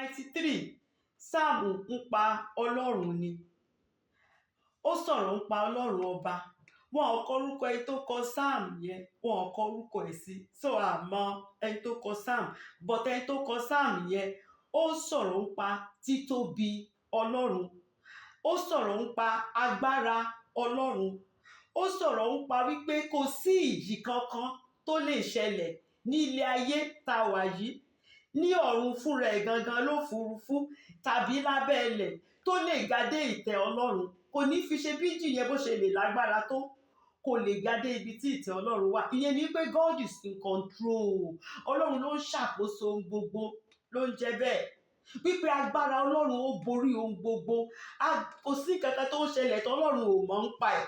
93, sáàmù nípa Ọlọ́run ni. Ó sọ̀rọ̀ nípa Ọlọ́run Ọba. Wọn ò kọ orúkọ ẹni tó kọ sáàmù yẹn, wọn ò kọ orúkọ ẹ̀ sí, so àmọ́ ẹni tó kọ sáàmù, but ẹni tó kọ sáàmù yẹn, ó sọ̀rọ̀ nípa títóbi Ọlọ́run, ó sọ̀rọ̀ nípa agbára Ọlọ́run, ó sọ̀rọ̀ nípa wípé kò sí ìjì kankan tó lè ṣẹlẹ̀ ní ilé ayé tá a wà yìí, ní ọ̀run fúnra ẹ̀ gangan lófurufú tàbí lábẹ́ ilẹ̀, tó lè ga dé ìtẹ́ Ọlọ́run. Kò ní fi ṣe bí ìjì yẹn bó ṣe lè lágbára tó, kò lè ga dé ibi tí ìtẹ́ Ọlọ́run wà. Ìyẹn ni pé God is in control. Ọlọ́run ló ń ṣàkóso ohun gbogbo ló ń jẹ́ bẹ́ẹ̀, wípé agbára Ọlọ́run, ó borí ohun gbogbo. Kò sí kankan tó ń ṣẹlẹ̀ tó Ọlọ́run ò mọ̀ nípa ẹ̀.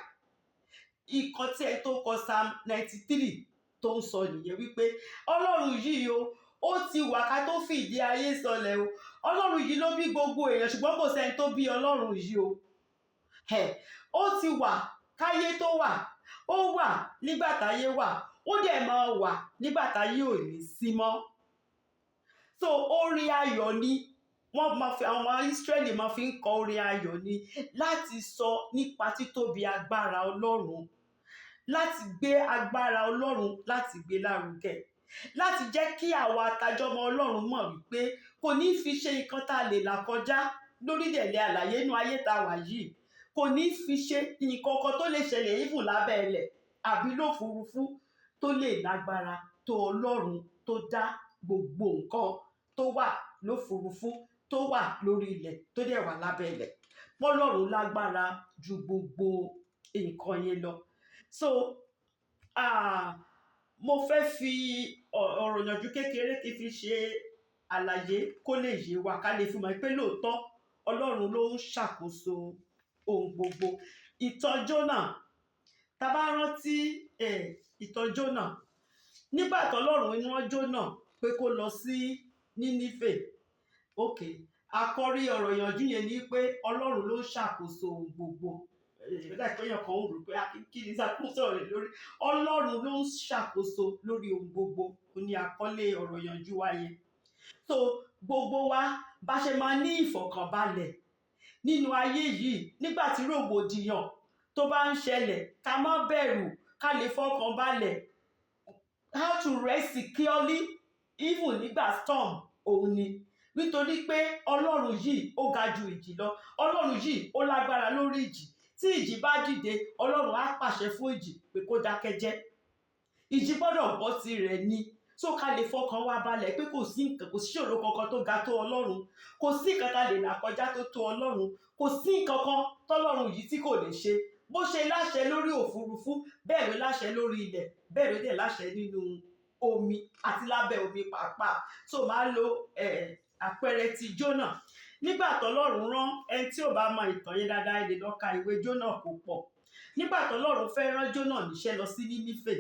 Ìkan tí ẹ tó kọ Psalm 93 tó ń sọ nìyẹn, wípé Ọlọ́run yìí o, ó ti wà ká tó fìdí ayé sọlẹ̀ o. Ọlọ́run yìí ló bí gbogbo èèyàn, ṣùgbọ́n kò sẹ́ni tó bí Ọlọ́run yìí o. Ó ti wà káyé tó wà, ó wà nígbà táyé wà, ó dẹ̀ máa wà nígbà táyé ò ní sí mọ́. So orin ayọ̀ ni wọ́n máa fi, àwọn ọmọ Ísírẹ́lì máa fi ń kọ orin ayọ̀ ni láti sọ nípa títóbi agbára Ọlọ́run, láti gbé agbára Ọlọ́run, láti gbé lárugẹ, láti jẹ́ kí àwa atajọ́mọ Ọlọ́run mọ̀ wípé kò ní fi ṣe nǹkan tá a lè là kọjá lórílẹ̀ àlàyé inú ayé tá a wà yìí, kò ní fi ṣe nǹkan kan tó lè ṣẹlẹ̀ even lábẹ́ ilẹ̀ àbí lófurufú tó lè lágbára tó Ọlọ́run tó dá gbogbo nǹkan tó wà lófurufú, tó wà lórí ilẹ̀, tó dẹ̀ wà lábẹ́ ilẹ̀. Pọ́lọ́run lágbára ju gbogbo nǹkan yẹn lọ. So mo fẹ́ fi ọ̀rọ̀ ìyànjú kékeré kí n fi ṣe àlàyé kó lè yé wa, ká lè fi mọ̀ pé lóòótọ́ Ọlọ́run ló ń ṣàkóso ohun gbogbo. Ìtàn Jónà, tá bá rántí ìtàn Jónà, nígbà tọ́lọ́run rán Jónà pé kó lọ sí Nínífè. Ok, àkọ́rí ọ̀rọ̀ ìyànjú yẹn ni pé Ọlọ́run ló ń ṣàkóso ohun gbogbo. Ìgbà pé èèyàn kan ń rò pé kí ni ṣàkóso rẹ̀ lórí Ọlọ́run ló ń ṣàkóso lórí ohun gbogbo, ó ní àkọlé ọ̀rọ̀ ìyànjú wa yẹn. So gbogbo wa bá ṣe máa ní ìfọ̀kànbalẹ̀ nínú ayé yìí nígbà tí rògbòdìyàn tó bá ń ṣẹlẹ̀, ká má bẹ̀rù, ká lè fọkàn balẹ̀, how to rest securely even nígbà storm, òun ni nítorí pé Ọlọ́run yìí, ó ga ju ìjì lọ. Ọlọ́run yìí, ó lágbára lórí ìjì. Tí ìjì bá dìde, Ọlọ́run á pàṣẹ fún ìjì pé kó dákẹ́ jẹ́. Ìjì gbọ́dọ̀ gbọ́ tirẹ̀ ni. So ká lè fọkàn wa balẹ̀ pé kò sí nǹkan, kò sí ìṣòro kankan tó ga tó Ọlọ́run, kò sí nǹkan tá lè là kọjá tó tó Ọlọ́run, kò sí nǹkan kan tọ́lọ́run yìí tí kò lè ṣe. Bó ṣe láṣẹ lórí òfurufú, bẹ́ẹ̀ ló láṣẹ lórí ilẹ̀, bẹ́ẹ̀ ló dẹ̀ láṣẹ nínú omi àti lábẹ́ omi pàápàá. So máa lo àpẹẹrẹ ti Jónà. Nígbà tọ́lọ́run rán, ẹni tí ò bá mọ ìtàn yẹn dáadáa, ẹ lè lọ ka ìwé Jónà kó pọ̀. Nígbà tọ́lọ́run fẹ́ rán Jónà níṣẹ́ lọ sí Nínífè,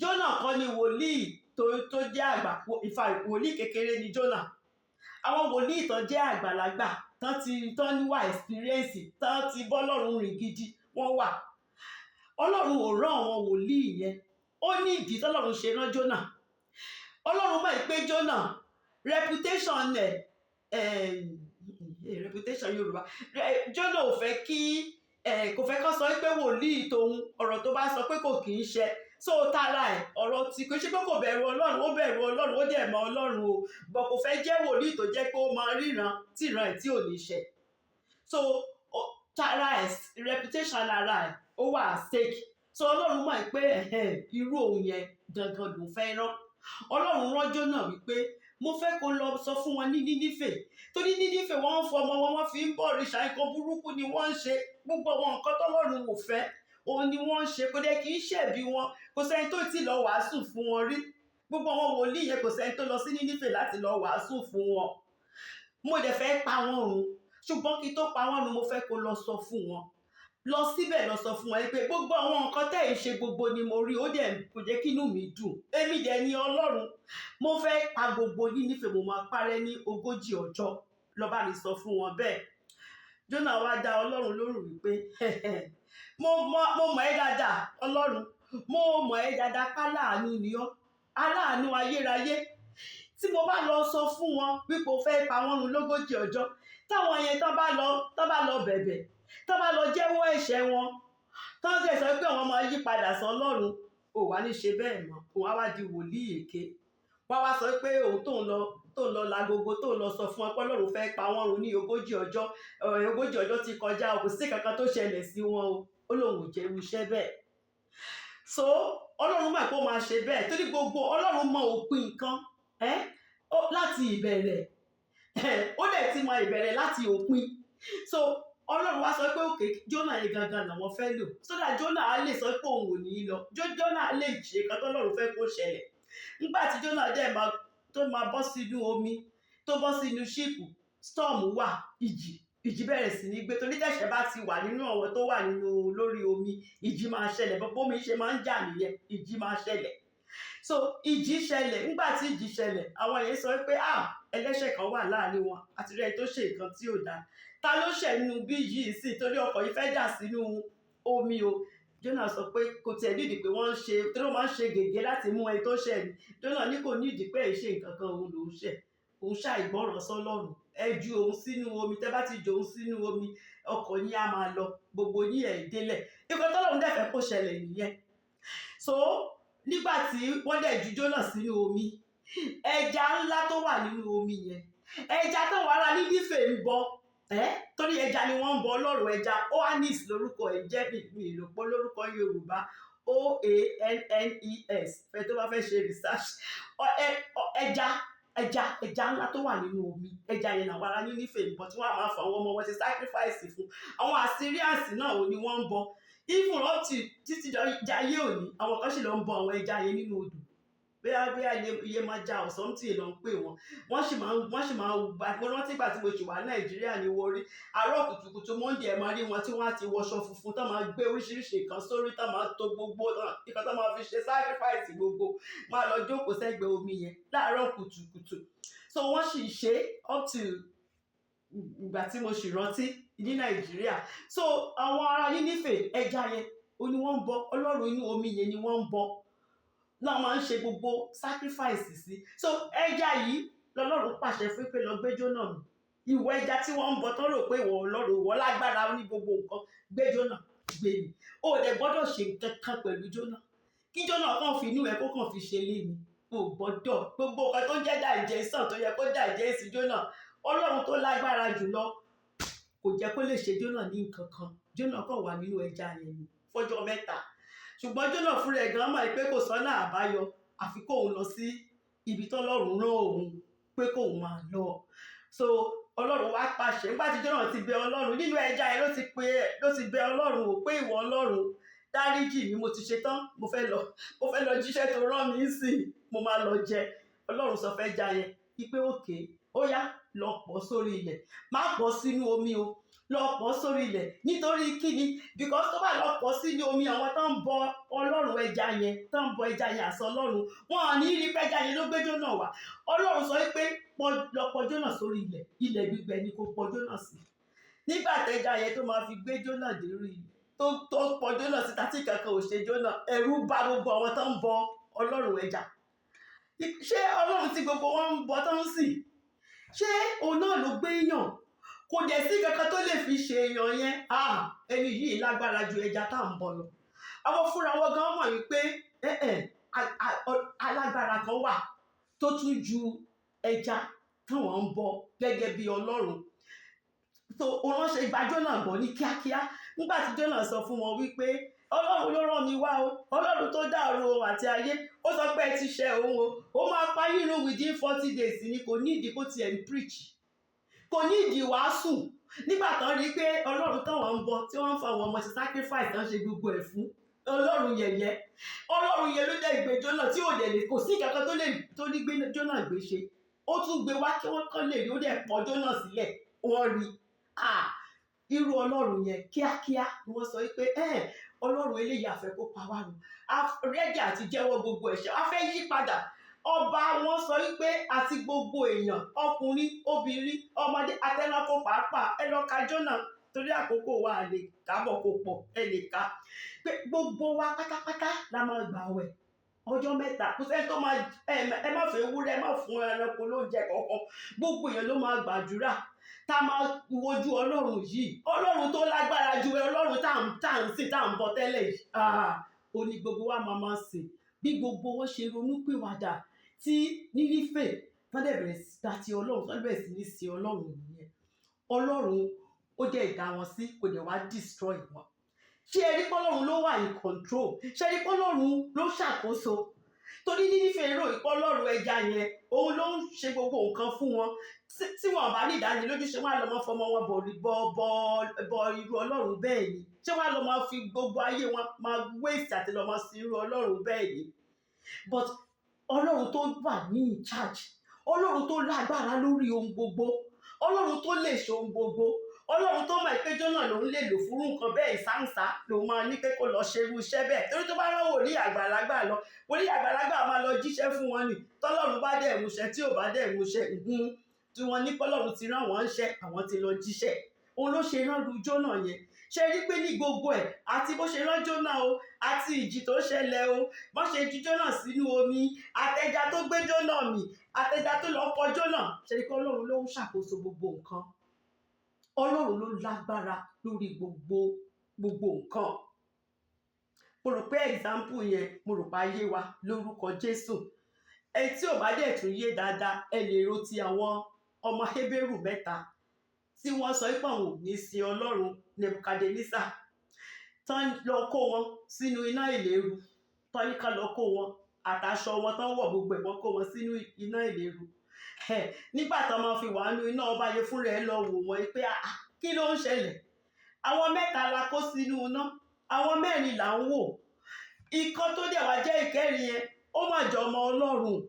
Jónà kọ́ ni wòlíì tó jẹ́ àgbà ìfà. Wòlíì kékeré ni Jónà. Àwọn wòlíì tán jẹ́ àgbàlagbà, tán ti tán níwà experience, tán ti bọ́lọ́run rìn gidi, wọ́n wà. Ọlọ́run ò rán àwọn wòlíì yẹn. Ó ní ìdí tọ́lọ́run ṣe rán Jónà. Ọlọ́run mọ̀ pé Jónà, reputation ẹ̀, reputation Yorùbá, Jónà ò fẹ́ kí kò fẹ́ kó sọ pé wòlíì tòun, ọ̀rọ̀ tó bá sọ pé kò kì í ṣe. So tara ẹ̀, ọ̀rọ̀ tí kò ṣe pé kò bẹ̀rù Ọlọ́run, ó bẹ̀rù Ọlọ́run, ó dẹ̀ mọ Ọlọ́run o, but kò fẹ́ jẹ́ wòlíì tó jẹ́ pé ó máa ríran tí ìran ẹ̀ tí ò ní ṣẹ. So tara ẹ̀, reputation ara ẹ̀, ó wà at stake. So Ọlọ́run mọ̀ pé irú òun yẹn gangan lòún fẹ́ rán. Ọlọ́run rán Jónà wípé mo fẹ́ kó lọ sọ fún wọn ní Nínífè, torí Nínífè, wọ́n ń fọmọ wọn, wọ́n fi ń bọ òrìṣà, nǹkan burúkú ni wọ́n ń ṣe, gbogbo àwọn nǹkan tọ́lọ́run ò fẹ́, òun ni wọ́n ń ṣe. Kò dẹ̀ kì í ṣẹ̀bi wọn, kò sẹ́ni tó ti lọ wàásù fún wọn rí. Gbogbo àwọn wòlíì yẹn, kò sẹ́ni tó lọ sí Nínífè láti lọ wàásù fún wọn. Mo dẹ̀ fẹ́ pa wọ́n run, ṣùgbọ́n kí tó pa wọ́n run, mo fẹ́ kó lọ sọ fún wọn, lọ síbẹ̀, lọ sọ fún wọn pé gbogbo àwọn nǹkan tẹ́ ẹ̀ ṣe gbogbo ni mo rí, ó dẹ̀ kò jẹ́ kí inú mi dùn. Èmi dẹ̀ ni Ọlọ́run. Mo fẹ́ pa gbogbo Nínífè, mo máa parẹ́ ní 40 ọjọ́. Lọ bá mi sọ fún wọn bẹ́ẹ̀. Jónà wá dá Ọlọ́run lóhùn wípé mo mọ̀ ẹ́ dáadáa, Ọlọ́run, mo mọ̀ ẹ́ dáadáa, páláàánú ni ọ́, aláàánú ayérayé. Tí mo bá lọ sọ fún wọn wípé o fẹ́ pa wọ́n run l'40 ọjọ́, táwọn yẹn tán bá lọ bẹ̀bẹ̀, tán bá lọ jẹ́wọ́ ẹ̀ṣẹ̀ wọn, tán sì sọ pé àwọn máa yí padà sọ Ọlọ́run, ò wá ní ṣe bẹ́ẹ̀ mọ́, òun á wá di wòlíì èké. Wá wá sọ pé òun tó ń lọ lagogo, tó ń lọ sọ fún wọn pé Ọlọ́run fẹ́ pa wọ́n run ní 40 ọjọ́. 40 ọjọ́ ti kọjá, kò sí kankan tó ṣẹlẹ̀ sí wọn o. Ó lóun ò jẹ́ irú iṣẹ́ bẹ́ẹ̀. So Ọlọ́run mọ̀ pé ó máa ṣe bẹ́ẹ̀, torí gbogbo Ọlọ́run mọ òpin nǹkan láti ìbẹ̀rẹ̀, ó dẹ̀ ti mọ ìbẹ̀rẹ̀ láti òpin. So Ọlọ́run wá sọ pé okay, Jónà yẹn gangan làwọn fẹ́ lò, so that Jónà á lè sọ pé òun ò ní í lọ. Jónà á lè ṣe nǹkan tọ́lọ́run fẹ́ kó ṣẹlẹ̀. Nígbà tí Jónà dẹ̀ máa tó máa bọ́ sínú omi, tó bọ́ sínú ship, storm wà, ìjì bẹ̀rẹ̀ sí ní gbé, torí tẹ̀sẹ̀ bá ti wà nínú àwọn tó wà nínú lórí omi, ìjì máa ṣẹlẹ̀. Bó omi ṣe máa ń jà nìyẹn, ìjì máa ṣẹlẹ̀. So ìjì ṣẹlẹ̀. Nígbà tí ìjì ṣẹlẹ̀, àwọn yẹn sọ pé, "Ah, ẹlẹ́ṣẹ̀ kan wà láàrin wọn, àti rẹ̀ tó ṣe nǹkan tí ò dáa. Ta ló ṣẹ̀ nínú bí yìí sí? Torí ọkọ̀ yìí fẹ́ dà sínú omi o." Jónà sọ pé kò tiẹ̀ nídìí pé wọ́n ń ṣe, torí wọ́n máa ń ṣe gègé láti mú ẹni tó ṣẹ̀ ni. Jónà ní kò nídìí pé ẹ̀ ṣe nǹkan kan, òun lòún ṣẹ̀, òun ṣàìgbọràn sọ́lọ́run. Ẹ ju òun sínú omi. Tẹ́ bá ti ju òun sínú omi, ọkọ̀ yín á máa lọ, gbogbo yín ẹ̀ délẹ̀. Nǹkan tọ́lọ́run dẹ̀ fẹ́ kó ṣẹlẹ̀ nìyẹn. So nígbà tí wọ́n dẹ̀ ju Jónà sínú omi, ẹja ńlá tó wà nínú omi yẹn, ẹja tó wà ara Nínífè ń bọ ẹ́, torí ẹja ni wọ́n ń bọ, ọlọ́run ẹja, Oannes lórúkọ ẹ̀ jẹ́. Mi ìlòpọ̀ lórúkọ Yorùbá, Oannes, fẹ́ tó bá fẹ́ ṣe research. Ẹja ẹja ẹja ńlá tó wà nínú omi, ẹja yẹn làwọn ará Nínífè ń bọ, tí wọ́n á máa fọ àwọn ọmọ wọn ṣe sacrifice fún. Àwọn Assyrians náà ò ní wọ́n ń bọ. Even up to títí jayé òní, àwọn kan sì lọ ń bọ àwọn ẹja yẹn nínú odò. Bóyá iye máa já or something lọ ń pè wọ́n. Wọ́n sì máa ń gba. Mo rántí ìgbà tí mo ṣì wà Nàìjíríà ní Warri, àárọ̀ kùtùkùtù Monday, ẹ̀ máa rí wọn tí wọ́n á ti wọṣọ funfun, tó máa gbé oríṣiríṣi nǹkan sórí, tó máa to gbogbo nǹkan tó máa fi ṣe sacrifice gbogbo, máa lọ jókòó sẹ́gbẹ̀ẹ́ omi yẹn láàárọ̀ kùtùkùtù. So wọ́n sì ṣe up to ìgbà tí mo sì rántí ní Nàìjíríà. So àwọn ará Nínífè, ẹja yẹn ó ní wọ́n ń bọ, ọlọ́run inú omi yẹn ni wọ́n ń bọ náà, máa ń ṣe gbogbo sacrifice sí. So ẹja yìí lọ́lọ́run pàṣẹ fún pé lọ gbé Jónà mì. Ìwọ ẹja tí wọ́n ń bọ, tán rò pé ìwọ ọlọ́run, ìwọ lágbára ní gbogbo nǹkan, gbé Jónà gbé mi. Ó dẹ̀ gbọ́dọ̀ ṣe nǹkan kan pẹ̀lú Jónà, kí Jónà kàn fi inú ẹ̀ kó kàn fi ṣe lé mi. O gbọ́dọ̀ gbogbo nǹkan tó ń jẹ́ digestion tó yẹ kó digest Jónà, Ọlọ́run tó lágbára jùlọ kò jẹ́ kó lè ṣe Jónà ní nǹkan kan. Jónà kàn wà nínú ẹja yẹn ni fọ́jọ́ 3. Ṣùgbọ́n Jónà fúnra ẹ̀ gan mọ̀ pé kò sọ́nà àbáyọ àfi kóun lọ sí ibi tọ́lọ́run rán òun pé kóun máa lọ. So Ọlọ́run wá pàṣẹ. Nígbà tí Jónà ti bẹ Ọlọ́run nínú ẹja yẹn, ló ti pé, ló ti bẹ Ọlọ́run ò pé, "Ìwọ Ọlọ́run, dáríjì mi, mo ti ṣe tán, mo fẹ́ lọ jíṣẹ́ tó rán mi sí, mo máa lọ jẹ." Ọlọ́run sọ fẹ́ já yẹn wípé okay, ó yá, lọ pọ̀ sórí ilẹ̀, má pọ̀ sínú omi o, lọ pọ̀ sórí ilẹ̀. Nítorí kíni? Because tó bá lọ pọ̀ sínú omi, àwọn tó ń bọ ọlọ́run ẹja yẹn, tó ń bọ ẹja yẹn àṣọ ọlọ́run, wọn ò ní rí pẹ́ja yẹn ló gbé Jónà wá. Ọlọ́run sọ wípé lọ pọ̀ Jónà sórí ilẹ̀, ilẹ̀ gbígbẹ ni kò pọ̀ Jónà sí. Nígbà tẹ́ja yẹn tó máa fi gbé Jónà dórí, tó pọ̀ Jónà síta, tí kankan ò ṣe Jónà, ẹ̀rù bà gbogbo àwọn tó ń bọ ọlọ́run ẹja. Ṣé ọlọ́run tí gbogbo wọn ń bọ tó ń sìn, ṣé òun náà ló gbé yàn? Kò dẹ̀ sí kankan tó lè fi ṣe èèyàn yẹn. Ah, ẹni yìí lágbára ju ẹja tá à ń bọ lọ. Àwọn fúnra wọn gan mọ̀ wípé alágbára kan wà tó tún ju ẹja táwọn ń bọ gẹ́gẹ́ bí ọlọ́run. So òun ṣe gba Jónà gbọ́ ní kíákíá. Nígbà tí Jónà sọ fún wọn wípé Ọlọ́run ló rán mi wá o, Ọlọ́run tó dá ọ̀run òun àti ayé, ó sọ pé ẹ ti ṣe òun o, ó máa pa yín run within 40 days ni. Kò ní ìdí kó tiẹ̀ ń preach, kò ní ìdí wàásù. Nígbà tán rí i pé Ọlọ́run táwọn ń bọ, tí wọ́n ń fa àwọn ọmọ ṣe sacrifice, tán ṣe gbogbo ẹ̀ fún ọlọ́run yẹ̀yẹ́, ọlọ́run yẹn ló dẹ̀ gbé Jónà, tí ò dẹ̀ lè, kò sí kankan tó lè tó ní gbé Jónà gbé ṣe. Ó tún gbé wá kí wọ́n kàn lè rí, ó dẹ̀ pọ̀ Jónà sílẹ̀, wọ́n rí. Ah, irú ọlọ́run yẹn, kíákíá ni wọ́n sọ wípé ọlọ́run eléyìí àfẹ́ kó pa wá run, ready àti jẹ́wọ́ gbogbo ẹ̀ṣẹ̀, a fẹ́ yí padà. Ọba wọn sọ wípé àti gbogbo èèyàn, ọkùnrin, obìnrin, ọmọdé, atẹnako pàápàá, ẹ lọ ka Jónà, torí àkókò wa lè kábọ̀ kó pọ̀, ẹ lè ka pé gbogbo wa pátápátá la máa gbààwẹ̀. Ọjọ́ 3, kò sẹ́ni tó máa ẹ má fẹ́ ewúrẹ́, ẹ má fún ẹranko lóúnjẹ kankan. Gbogbo èèyàn ló máa gbàdúrà, tá a máa wojú Ọlọ́run yìí, Ọlọ́run tó lágbára ju Ọlọ́run tá à ń sìn, tá à ń bọ tẹ́lẹ̀ yìí. Ah, ó ní gbogbo wa máa sìn. Bí gbogbo wọn ṣe ronú pìwàdà tí Nínífè tán dẹ̀ bẹ̀rẹ̀ sí gba ti Ọlọ́run, tán bẹ̀rẹ̀ sí ní sin Ọlọ́run nìyẹn. Ọlọ́run ó dẹ̀ dá wọn sí, kò dẹ̀ wá destroy wọn. Ṣé ẹ rí pé Ọlọ́run ló wà in control? Ṣé ẹ rí pé Ọlọ́run ló ṣàkóso? Torí Nínífè rò pé Ọlọ́run ẹja yẹn, òun ló ń ṣe gbogbo nǹkan fún wọn. Tí wọn bá ní ìdánilójú, ṣé wọn á lọ máa fọmọ wọn bọ bọ bọ bọ irú Ọlọ́run bẹ́ẹ̀ ni? Ṣé wọn á lọ máa fi gbogbo ayé wọn máa waste àti lọ máa sin irú Ọlọ́run bẹ́ẹ̀ ni? But Ọlọ́run tó wà ní in charge, Ọlọ́run tó lágbára lórí ohun gbogbo, Ọlọ́run tó lè ṣe ohun gbogbo, Ọlọ́run tó mọ̀ pé Jónà lòun lè lò fún nǹkan bẹ́ẹ̀, ìsáǹsá lòun máa ní pé kó lọ ṣe irú iṣẹ́ bẹ́ẹ̀, torí tó bá rán wòlíì àgbàlagbà lọ, wòlíì àgbàlagbà máa lọ jíṣẹ́ fún wọn ni. Tọ́lọ́run bá dẹ̀ múṣẹ, tí ò bá dẹ̀ múṣẹ, tí wọ́n ní pọ́lọ́run ti rán wọn ṣẹ́, àwọn ti lọ jíṣẹ́. Òun ló ṣe rán lu Jónà yẹn. Ṣe rí pé ní gbogbo ẹ̀, àti bó ṣe rán Jónà o, àti ìjì tó ṣẹlẹ̀ o, bó ṣe ju Jónà sínú omi, àtẹja tó gbé Jónà mì, àtẹja tó lọ kọ Jónà, ṣe rí pé Ọlọ́run ló ń ṣàkóso gbogbo nǹkan? Ọlọ́run ló lágbára lórí gbogbo nǹkan. Mo rò pé example yẹn, mo rò pé ayé wa lórúkọ Jésù. Ẹ tí ò bá dẹ̀ tún yé dáadáa, ẹ lè ro ti àwọn ọmọ Hébérù mẹ́ta tí wọ́n sọ pé àwọn ò ní sin Ọlọ́run Nebukadnezar, tán lọ kó wọn sínú iná ìléru, tán ní ká lọ kó wọn àtàṣọ wọn tán wọ̀, gbogbo ẹ̀, wọ́n kó wọn sínú iná ìléru. Nígbà tó máa fi wà nínú iná, ọba yẹn fúnra ẹ̀ lọ wò wọ́n pé, "Ah, kí ló ń ṣẹlẹ̀? Àwọn mẹ́ta la kó sínú iná, àwọn mẹ́rin là ń wò. Ìkan tó dẹ̀ wá jẹ́ ìkẹrin yẹn, ó mà jọ ọmọ Ọlọ́run.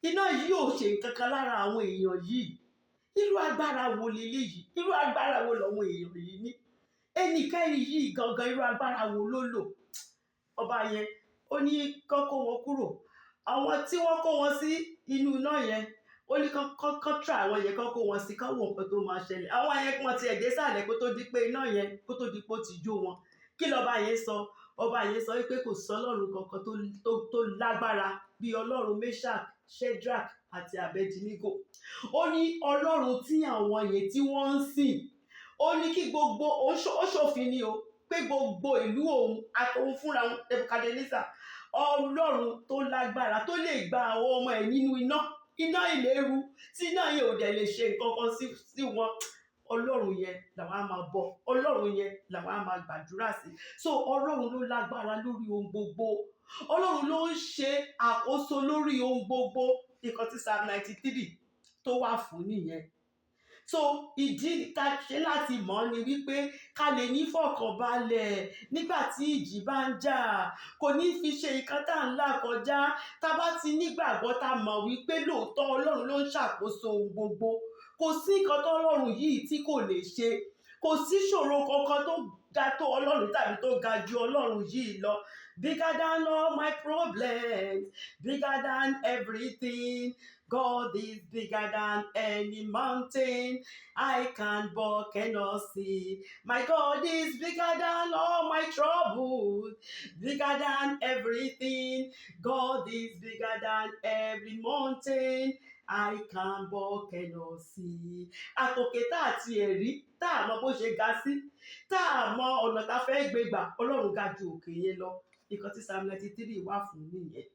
Iná yìí ò ṣe nǹkan kan lára àwọn èèyàn yìí. Irú agbára wo leléyìí? Irú agbára wo làwọn èèyàn yìí ní? Ẹnì kẹrin yìí gangan, irú agbára wo ló lò?" Ọba yẹn ó ní kán kó wọn kúrò. Àwọn tí wọ́n kó wọn sí inú iná yẹn, ó ní kán try àwọn yẹn, kán kó wọn sí, kán wo nǹkan tó máa ṣẹlẹ̀. Àwọn yẹn, wọ́n ti ẹ̀ dé sàlẹ̀ kó tó di pé iná yẹn, kó tó di pé ó ti jó wọn. Kí lọba yẹn sọ? Ọba yẹn sọ wípé kò sọ Ọlọ́run kankan tó lágbára bí Ọlọ́run Meshach, Shadrach àti Abednego. Ó ní Ọlọ́run tí àwọn yẹn tí wọ́n ń sìn, ó ní kí gbogbo ó ṣòfin ni o, pé gbogbo ìlú òun àtòun fúnra òun Nebukadnezar, Ọlọ́run tó lágbára tó lè gba àwọn ọmọ ẹ̀ nínú iná ìléru, tí iná yẹn ò dẹ̀ lè ṣe nǹkan kan sí wọn, Ọlọ́run yẹn làwọn á máa bọ, Ọlọ́run yẹn làwọn á máa gbàdúrà sí. So Ọlọ́run ló lágbára lórí ohun gbogbo, Ọlọ́run ló ń ṣe àkóso lórí ohun gbogbo. Nǹkan tí Psalm 93 tó wà fún nìyẹn. So ìdí ká ṣe láti mọ̀ ni wípé ká lè ní fọkànbalẹ̀ nígbà tí ìjì bá ń jà. Kò ní fi ṣe nǹkan tá à ń là kọjá. Tá a bá ti nígbàgbọ́, tá a mọ̀ wípé lóòótọ́ Ọlọ́run ló ń ṣàkóso ohun gbogbo, kò sí nǹkan tó Ọlọ́run yìí tí kò lè ṣe, kò sí ṣòro kankan tó ga tó Ọlọ́run tàbí tó ga ju Ọlọ́run yìí lọ. Bigger than all my problems, bigger than everything. God is bigger than any mountain I can but cannot see. My God is bigger than all my troubles, bigger than everything. God is bigger than every mountain I can but cannot see. Àtòkè tá àti ẹ̀rí tá a mọ bó ṣe ga sí, tá a mọ ọ̀nà tá a fẹ́ gbé gbà, Ọlọ́run ga ju òkè yẹn lọ. Nǹkan tí Psalm 93 wà fún nìyẹn.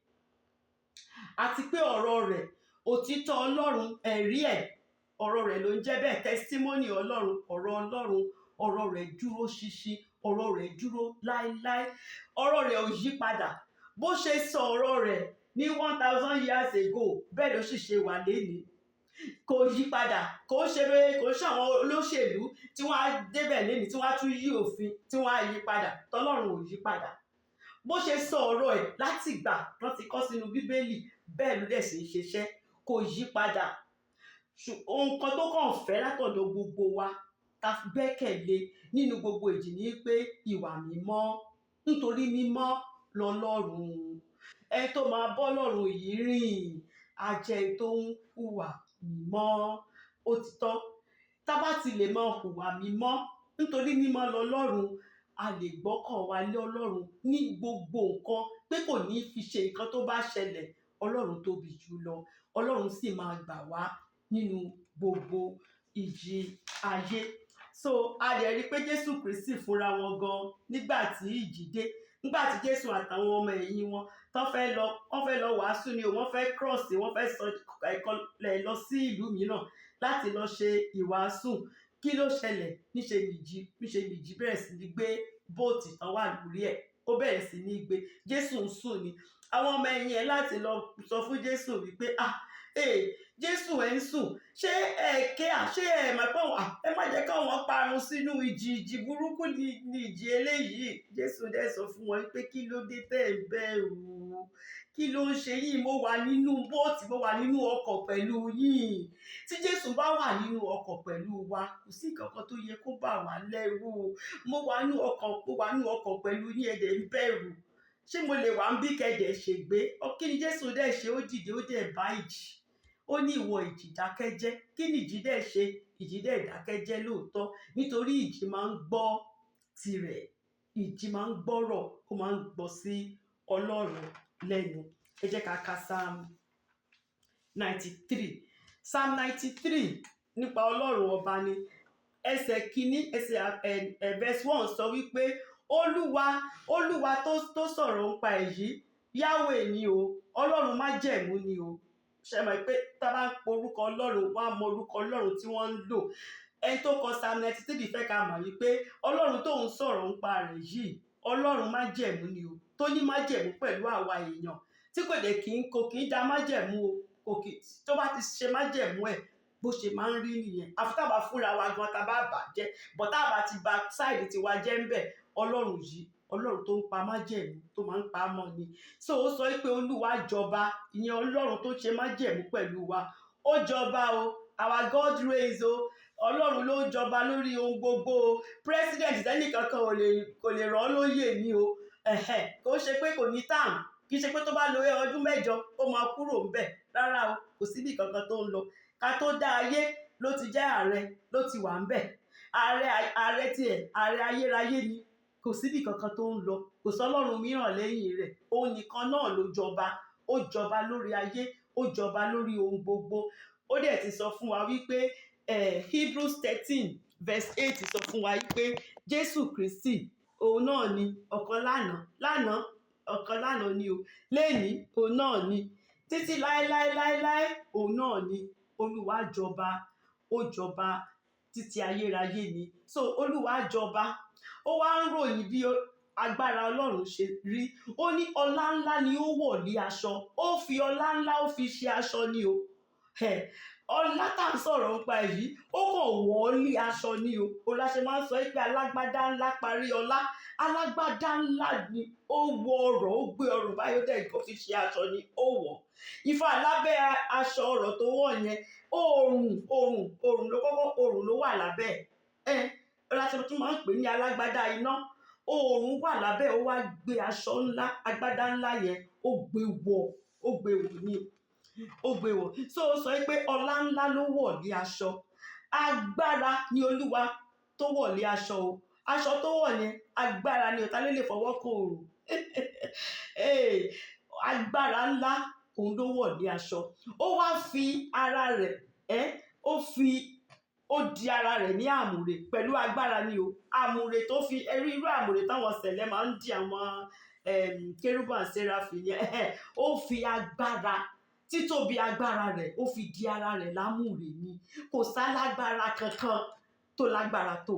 Àti pé ọ̀rọ̀ rẹ̀, òtítọ́ Ọlọ́run, ẹ̀rí ẹ̀, ọ̀rọ̀ rẹ̀ ló ń jẹ́ bẹ́ẹ̀, testimony Ọlọ́run, ọ̀rọ̀ Ọlọ́run, ọ̀rọ̀ rẹ̀ dúró ṣinṣin, ọ̀rọ̀ rẹ̀ dúró láéláé, ọ̀rọ̀ rẹ̀ ò yí padà. Bó ṣe sọ ọ̀rọ̀ rẹ̀ ní 1,000 years ago, bẹ́ẹ̀ ló sì ṣe wà lénìí, kò yí padà. Kò ṣe pé kò ṣe àwọn olóṣèlú tí wọ́n á débẹ̀ lénìí, tí wọ́n á tún yí òfin, tí wọ́n á yí padà. Tọ́lọ́run ò yí padà. Bó ṣe sọ ọ̀rọ̀ ẹ̀ láti ìgbà tán ti kọ sínú Bíbélì, bẹ́ẹ̀ ló dẹ̀ sì ń ṣiṣẹ́, kò yí padà. Nǹkan tó kàn fẹ́ látọ̀dọ̀ gbogbo wa ta gbẹ́kẹ̀lé nínú gbogbo ìjì ní pé ìwà mímọ́, nítorí mímọ́ lọ́lọ́run. Ẹni tó máa bọ́ lọ́run yìí rìn á jẹ́ ẹni tó ń hùwà mímọ́. Ó ti tán. Tá bá ti lè máa hùwà mímọ́, nítorí mímọ́ lọ́lọ́run, A lè gbọ́kàn wa lé Ọlọ́run ní gbogbo nǹkan, pé kò ní fi ṣe nǹkan tó bá ṣẹlẹ̀. Ọlọ́run tóbi jù lọ. Ọlọ́run sì máa gbà wá nínú gbogbo ìjì ayé. So a lè rí i pé Jésù Kristi fúnra wọn gan, nígbà tí ìjì dé, nígbà tí Jésù àtàwọn ọmọ ẹ̀yìn wọn tán fẹ́ lọ, wọ́n fẹ́ lọ wàásù ni o, wọ́n fẹ́ cross, wọ́n fẹ́ sọ ẹ̀kọ́ lọ sí ìlú mìíràn láti lọ ṣe ìwàásù. Kí ló ṣẹlẹ̀? Níṣe nìjì bẹ̀rẹ̀ sí ní gbé boat tán wà lórí ẹ̀. Ó bẹ̀rẹ̀ sí ní gbé. Jésù ń sùn ni. Àwọn ọmọ ẹ̀yìn ẹ̀ láti lọ sọ fún Jésù wípé, "Ah, ee, Jésù, ẹ̀ ń sùn, ṣé ẹ ké à? Ṣé ẹ mọ̀ pé ẹ má jẹ́ káwọn parun sínú ìjì? Ìjì burúkú ni ìjì eléyìí." Jésù dẹ̀ sọ fún wọn pé, "Kí ló dé tẹ́ ẹ bẹ̀rù? Kí ló ń ṣe yín? Mo wà nínú boat, mo wà nínú ọkọ̀ pẹ̀lú yín." Tí Jésù bá wà nínú ọkọ̀ pẹ̀lú wa, kò sí nǹkan kan tó yẹ kó bà wá lẹ́rù. "Mo wà nínú ọkọ̀, mo wà nínú ọkọ̀ pẹ̀lú yín, ẹ dẹ̀ ń bẹ̀rù. Ṣé mo lè wà ń bí kẹ̀dẹ̀ ṣègbé?" Kí ni Jésù dẹ̀ ṣe? Ó dìde, ó dẹ̀ bá ìjì. Ó ní, "Ìwọ ìjì, dákẹ́jẹ́." Kí ni ìjì dẹ̀ ṣe? Ìjì dẹ̀ dákẹ́jẹ́ lóòótọ́, nítorí ìjì máa ń gbọ́ tirẹ̀. Ìjì máa ń gbọ́rọ̀, ó máa ń gbọ́ sí Ọlọ́run lẹ́nu. Ẹ jẹ́ ká ka Psalm 93. Psalm 93 nípa Ọlọ́run ọba ni. Ẹsẹ̀ kínní, ẹsẹ̀ ẹ verse 1 sọ wípé Olúwa, Olúwa tó sọ̀rọ̀ nípa èyí, Yahweh ni o, Ọlọ́run májẹ̀mú ni o. Ṣe mọ̀ pé tá a bá ń porúkọ Ọlọ́run, wọ́n á mọ orúkọ Ọlọ́run tí wọ́n ń lò. Ẹni tó kọ Psalm 93 fẹ́ ká mọ̀ wípé Ọlọ́run tó ń sọ̀rọ̀ nípa rẹ̀ yìí, Ọlọ́run májẹ̀mú ni o, tó ní májẹ̀mú pẹ̀lú àwa èèyàn, tí kò dẹ̀ kí ń kò kí ń da májẹ̀mú o. Kò kí, tó bá ti ṣe májẹ̀mú ẹ̀, bó ṣe máa ń rí nìyẹn, àfi tá a bá fúnra wa gan tá a bá bàjẹ́ bọ̀. Tá a bá ti ba side tiwa jẹ́ ń bẹ̀, Ọlọ́run yìí, Ọlọ́run tó ń pa májẹ̀mú, tó máa ń pa á mọ́ ni. So ó sọ pé Olúwa jọba, ìyẹn Ọlọ́run tó ṣe májẹ̀mú pẹ̀lú wa. Ó jọba o. Our God reigns o. Ọlọ́run ló ń jọba lórí ohun gbogbo o. President tẹ́nìkankan ò lè kò lè rọ́ lóyè ni o. Ẹ̀hẹ̀, kò ṣe pé kò ní term, kì í ṣe pé tó bá lo ọdún 8 ó máa kúrò ńbẹ̀. Rárá o, kò síbì kankan tó ń lọ. Ká tó dá ayé ló ti jẹ́ ààrẹ, ló ti wà ńbẹ̀. Ààrẹ, ààrẹ tiẹ̀, ààrẹ ayérayé ni. Kò síbì kankan tó ń lọ. Kò sọ́lọ́run mìíràn lẹ́yìn rẹ̀. Òun nìkan náà ló jọba. Ó jọba lórí ayé, ó jọba lórí ohun gbogbo. Ó dẹ̀ ti sọ fún wa wípé Hebrews 13 verse 8 sọ fún wa wípé Jésù Kristi, òun náà ni ọ̀kan lánàá, lánàá, ọ̀kan lánàá ni o, lénìí, òun náà ni títí láéláéláéláé, òun náà ni. Olúwa jọba, ó jọba títí ayérayé ni. So Olúwa jọba. Ó wá ń ròyìn bí agbára Ọlọ́run ṣe rí. Ó ní ọlá ńlá ni ó wọ̀ ní aṣọ. Ó fi ọlá ńlá, ó fi ṣe aṣọ ni o. Ọlá tá à ń sọ̀rọ̀ nípa èyí, ó kàn wọ̀ ọ́ ní aṣọ ni o. Òun la ṣe máa ń sọ pé alágbádá ńlá parí ọlá. Alágbádá ńlá ni. Ó wọ ọrọ̀, ó gbé ọrọ̀ báyìí, ó dẹ̀ kó fi ṣe aṣọ ni, ó wọ̀. Ifá lábẹ́ aṣọ ọrọ̀ tó wọ̀ yẹn, oòrùn, oòrùn, oòrùn ló kọ́kọ́, oòrùn ló wà lábẹ́ ẹ̀. Ọlá ṣe tún máa ń pè ní alágbádá iná. Oòrùn wà lábẹ́. Ó wá gbé aṣọ ńlá, agbádá ńlá yẹn, ó gbé wọ̀, ó gbé wọ̀ ní, ó gbé wọ̀. So ó sọ pé ọlá ńlá ló wọ̀ ní aṣọ. Agbára ni Olúwa tó wọ̀ ní aṣọ o. Aṣọ tó wọ̀ yẹn, agbára ni o. Ta ló lè fọwọ́ kan oòrùn? Agbára ńlá òun ló wọ̀ ní aṣọ. Ó wá fi ara rẹ̀ ẹ́, ó fi ó di ara rẹ̀ ní àmùrè pẹ̀lú agbára ni o. Àmùrè tó fi ẹrí, irú àmùrè táwọn sẹ̀lẹ̀ máa ń di, àwọn kérúbù and seraphim yẹn, ó fi agbára, títóbi agbára rẹ̀, ó fi di ara rẹ̀ lámùrè ni. Kò sálágbára kankan tó lágbára tó